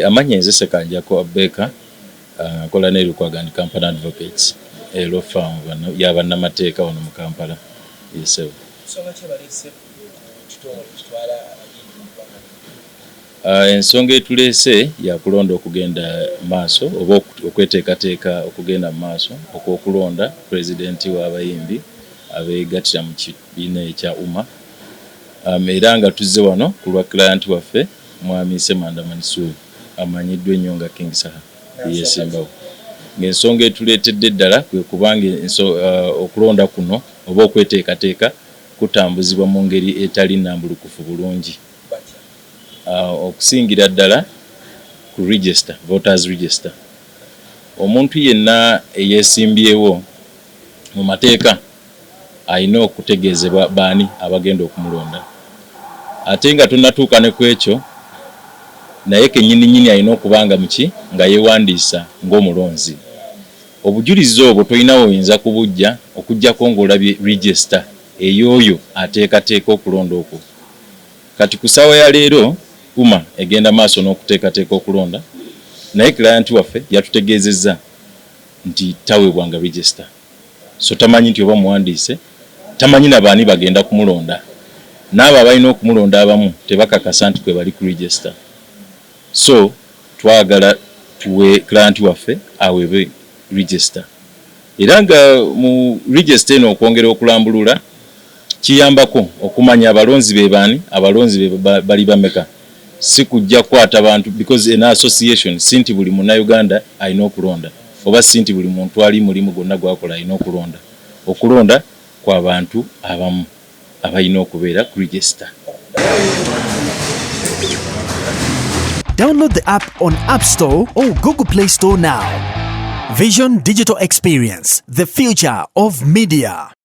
Amannya nze Ssekanjako Abubaker, nkola ne Lukwago and Company Advocates, law firm ya bannamateeka wano mu Kampala. Yes, Nsonga ki ebaleese ku kitongole ekitwala abayimbi mu ggwanga? Ensonga etuleese ya kulonda okugenda maaso oba okweteekateeka okugenda mu maaso okw'okulonda pulezidenti w'abayimbi abeegattira mu kibiina ekya UMA, era nga tuzze wano ku lwa client waffe Mwami Ssemanda Mansoor amanyiddwa ennyo nga King Saha eyeesimbawo. Ng'ensonga etuleetedde ddala kwe kubanga okulonda kuno oba okweteekateeka kutambuzibwa mu ngeri etali nnambulukufu bulungi. Okusingira ddala ku register, voters register. Omuntu yenna eyeesimbyewo mu mateeka alina okutegeezebwa baani abagenda okumulonda. Ate nga tonnatuuka ne ku ekyo, naye kennyini nnyini alina okuba nga muki nga yeewandiisa ng'omulonzi. Obujulizi obwo tolina w'oyinza kubuggya okuggyako ng'olabye register ey'oyo ateekateeka okulonda okwo. Kati ku ssaawa ya leero UMA egenda maaso n'okuteekateeka okulonda naye client waffe yatutegeezezza nti taweebwanga register so tamanyi nti oba muwandiise, tamanyi na baani bagenda kumulonda n'abo abalina okumulonda abamu tebakakasa nti kwebali ku register so twagala tuwe client waffe aweebwe register era nga mu register eno okwongera okulambulula kiyambako okumanya abalonzi be baani, abalonzi be bali bameka si kujja kukwata bantu because eno association si nti buli munnayuganda alina okulonda oba si nti buli muntu ali mulimu gwonna gw'akola alina okulonda. Okulonda kwa bantu abamu abalina okubeera ku register. Download the app on App Store or Google Play Store now. Vision Digital Experience, the future of media.